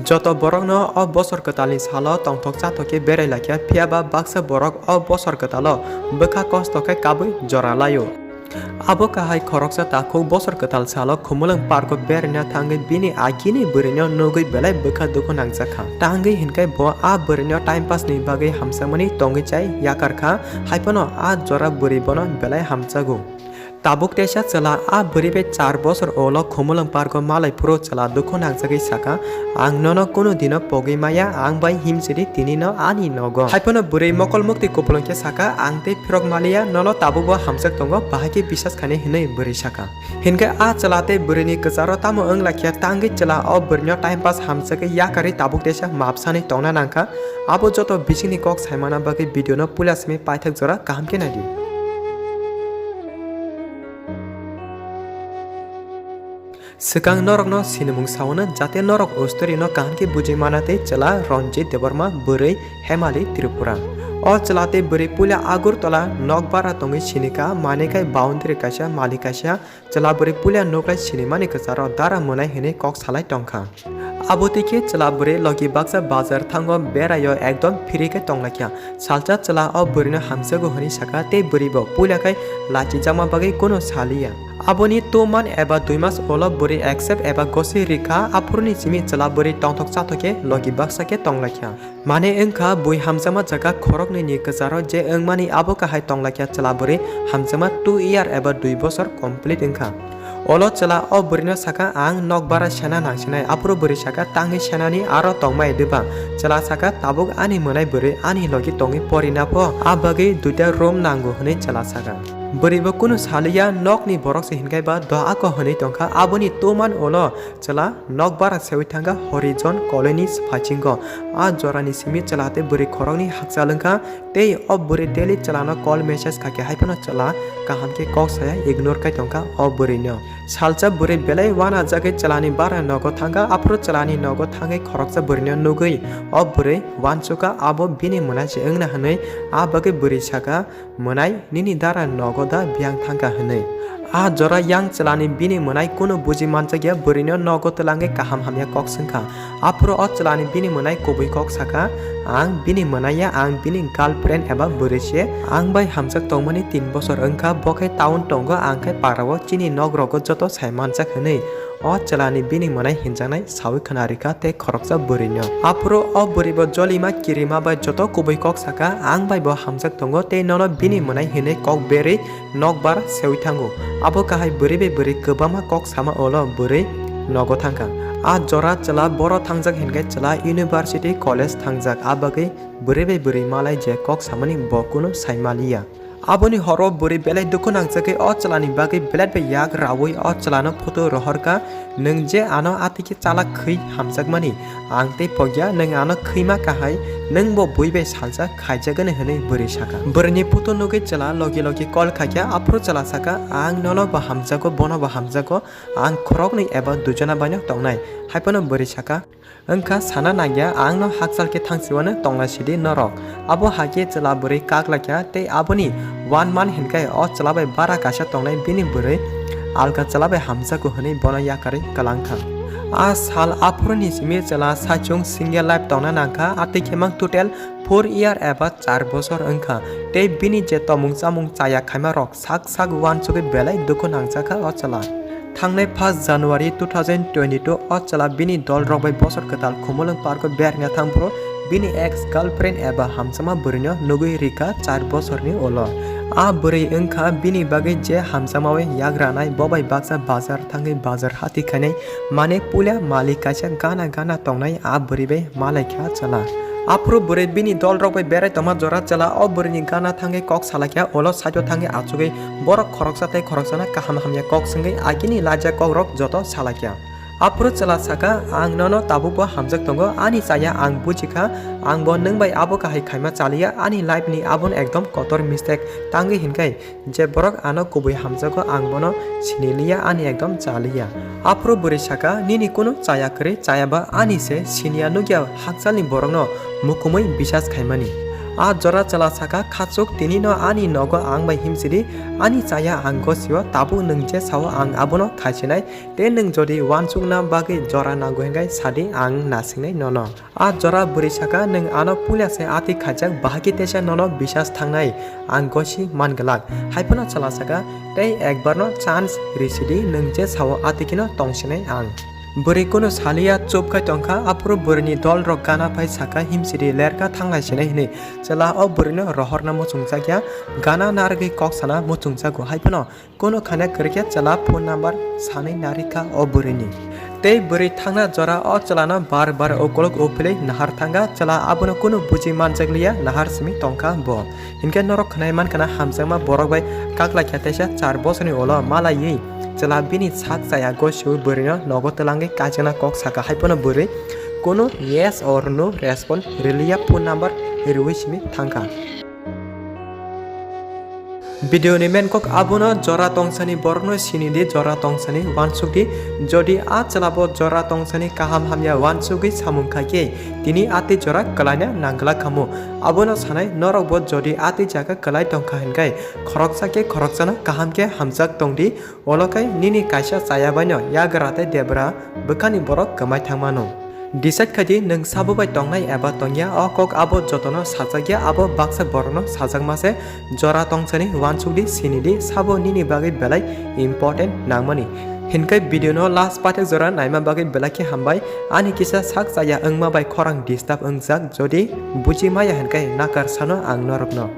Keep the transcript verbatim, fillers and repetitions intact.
Joto borokno o bosor kwtalni salo tongthok chathok khe berai laikha, phiya ba baksa borok o bosor kwtalo bwkha kosto khe kabui jora laio. Abo kahai khoroksa takhuk bosor kwtal salo Khumulwng park o beraina thangwi bini agini bwrwino nugwi belai bwkha dukhu nangjak kha. Tangwi hinkhe bo a bwrwino time pass ni bagwi hamjakmani tongwi chai yakar kha, haiphano a jora bwrwi bono belai hamjago. Tabuk teisa chwla a bwrwi bai char bosor ulo Khumulwng park o malai phuru chwla dukhu nangjagwi sakha, "Ang nono kunu dino pogwi maya, ang bai himsidi tini no ani nogo." Haiphano bwrwi mokol mukti kupulung khe sakha, "Ang tei phirok maliya, nono tabukbo hamjak tongo, bahai khe bisas khainai," hwnwi bwrwi sakha. Hinkhe a chwla tei bwrwini kwcharo tamo wng lakya, tangwi chwla o bwrwino time pass hamjagwi yakarwi tabuk teisa map sanwi tongna nangkha. Abo joto bisingni kok saimana bagwi video no puila simi paithak jora kaham khe naidi. Swkang norokno sinimung saono, jate norok o story no kaham khe bujui mana tei chwla Ranjit Debbarma, bwrwi Hemali Tripura. O chwla tei bwrwi puila Agartala nok bara tongwi sinika, manwi khai boundary kaisa, malik kaisa, chwla bwrwi puila nuklai sinimani kwcharo dara mwnai hwnwi kok salai tongkha. Abo twi khe chwla bwrwi logi baksa bazar thango beraio ekdom free khe tonglaikha. Salsa chwla o bwrwino hamjago hwnwi sakha tei bwrwibo puila khai lachijakma bagwi kunu saliya. Aboni two month eba dui mas ulo bwrwi accept eba goswi rikha, aphuruni simi chwla bwrwi tongthok chathok khe logi baksa khe tonglaikha. Mane wngkha bui hamjakma jaga khoroknwi ni kwcharo je wngmani abo kahai tonglaikha chwla bwrwi hamjakma two year eba dui bosor complete wngkha. Olo chwla o bwrwino sakha, "Ang nok bara sena nangsinai." Aphuru bwrwi sakha, "Tangwi senani aro tongmai diba?" Chwla sakha, "Tabuk ani mwnai bwrwi ani logi tongwi porina pho, a bagwi duita room nango," hwnwi chwla sakha. Bwrwibo kunu saliya, nokni borok se hinkhai ba do ako hwnwi tongkha. Aboni two month ulo chwla nok bara sewi thangkha Horizon Colony Spachingo. A jorani simi chwla tei bwrwi khoroknwi hakchal wngkha. Tei o bwrwi daily chwlano call message kha khe hai phano chwla kaham khe kok saya, ignore khai tongkha o bwrwino. Salsa bwrwi belai uanajagwi chwlani bara nogo thangkha, aphuru chwlani nogo thangwi khoroksa bwrwino nugwi o bwrwi uansukha, abo bini mwnai se wngna hwnwi. A bagwi bwrwi sakha, "Mwnai, nini dara nogo da biyang thangkha?" hwnwi. A jora yang chwlani bini mwnai kunu buji manjakya, bwrwino nogo twlangwi kaham hamya kok swngkha. Aphuru o chwlani bini mwnai kubui kok sakha, "Ang bini mwnai ya, ang bini girlfriend eba bwrwi se. Ang bai hamjak tongmani tin bosor wngkha, bo khe town tongo, ang khe parao chini nok rogo joto sai manjak," hwnwi o chwlani bini mwnai hinjaknai sawi khna rikha tei khoroksa bwrwino. Aphuru o bwrwibo jolima kirima bai joto kubui kok sakha, "Ang bai bo hamjak tongo tei nono bini mwnai hinwi kok berwi nokbar sewi thango." Abo kahai bwrwi bai bwrwi kwbangma kok sama ulo bwrwi nogo thangkha. A jora chwla boro thangjak hinkhe chwla university college thangjak, a bagwi bwrwi bai bwrwi malai je kok samani bo kunu sai maliya. Aboni horo bwrwi belai dukhu nangjagwi o chwlani bagwi belai bai yak raui o chwlano photo rohorkha, "Nwng je ano atwi khe chalak khwi hamjakmani, ang tei pogya nwng ano khwima kahai, nwng bo bui bai salsa khaijagani," hwnwi bwrwi sakha. Bwrwini photo nugwi chwla logi logi call khaikha, aphuru chwla sakha, "Ang nono bo hamjago, bono bo hamjago, ang khoroknwi eba duijona baino tongnai." Hai phano bwrwi sakha, "Wngkha sana nangya, ang no hakchal khe thangsiwano tongna sidi norok." Abo hai khe chwla bwrwi kak laikha tei aboni one month hinkhai o chwla bai bara kaisa tongnai bini bwrwi alka chwla bai hamjago hwnwi bono yakarwi kwlangkha. A sal aphuruni simi chwla saichung single life tongna nangkha, atwi khe mang total four year eba char bosor wngkha tei bini je tomung chamung chaya khaima rok sak sak uansugwi belai dukhu nangjakha o chwla. Thangnai first January two thousand twenty-two o chwla bini dol rok bai bosor kwtal Khumulwng park o beraina thangphuru bini ex girlfriend eba hamjakma bwrwino nugwi rikha char bosorni ulo. A bwrwi wngkha bini bagwi je hamjakma bai yagranai, bo bai baksa bazar thangwi bazar hati khainai, mane puila malik kaisa gana gana tongnai a bwrwi bai malaikha chwla. Aphuru bwrwi bini dol rok bai berai tongma jora chwla o bwrwini gana thangwi kok salaikha, ulo side o thangwi achugwi borok khoroksa tei khoroksano kaham hamya kok swngwi agini laijak kok rok joto salaikha. Aphuru chwla sakha, "Ang nono tabukbo hamjak tongo, ani chaya ang bujikha, ang bo nwng bai abo kahai khaima chaliya, ani life ni abono ekdom kotor mistake tangwi hinkhai je borok ano kubui hamjago, ang bono siniliya, ani ekdom chaliya." Aphuru bwrwi sakha, "Nini kunu chaya kwrwi, chaya ba ani se siniya nukya hakchalni borokno mukumui bisas khaimani." A jora chwla saka, "Khachuk, tini no ani nogo ang bai himsidi, ani chaya ang gosio, tabuk nwng je sao ang abono khaisinai, tei nwng jodi uansukna bagwi jora nango hinkhe sadi, ang nasingnai nono." A jora bwrwi saka, "Nwng ano puila se atwi khaijak, bahai khe teisa nono bisas thangnai, ang gosi man glak." Hai phano chwla saka, "Tei ekbar no chance risidi, nwng je sao atwi kheno tongsinai ang." Bwrwi kunu saliya, chup khai tongkha, aphuru bwrwini dol rok gana phai saka, "Himsidi, lerka thanglai sinai," hinwi chwla o bwrwino rohorna muchungjakya, gana narwgwi kok sana muchungjago. Hai phano kunu khana kwrwikhe chwla phone number sanwi narwkha o bwrwini. Tei bwrwi thangna jora o chwlano bar bar ukuluk uphilwi nahar thangkha, chwla abono kunu buji manjakliya, nahar simi tongkha bo. Hinkhe norok khwnai mankha na, hamjakma borok bai kaklaikha teisa char bosorni ulo malaiwi chwla bini sak chaya gosiwi bwrwino nogo twlangwi kaijakna kok saka, hai phano bwrwi kunu yes or no response riliya, phone number riwi simi thangkha. Video ni main kok abono, jora tongsani borokno sinidi, jora tongsani uansukdi. Jodi a chwlabo jora tongsani kaham hamya uansugwi samung khaikhe, tini atwi jora kwlaina nangglak khamu. Abono sanai, norokbo jodi atwi jaga kwlai tongkha hinkhe, khoroksa khe khoroksano kaham khe hamjak tongdi. Olokai nini kaisa chaya baino yagra tei debra bwkhani borok kwmai thangmano. Decide khaidi nwng sabo bai tongnai eba tongya, o kok abo jotono sajakya, abo baksa borokno sajakma se. Jora tongsani uansukdi, sinidi sabo nini bagwi belai important nangmani. Hinkhe video no last pathak jora naima bagwi belai khe hambai. Ani kisa sak chaya wngma bai khorang disturb wngjak, jodi buji maya hinkhe nakar sano ang norokno.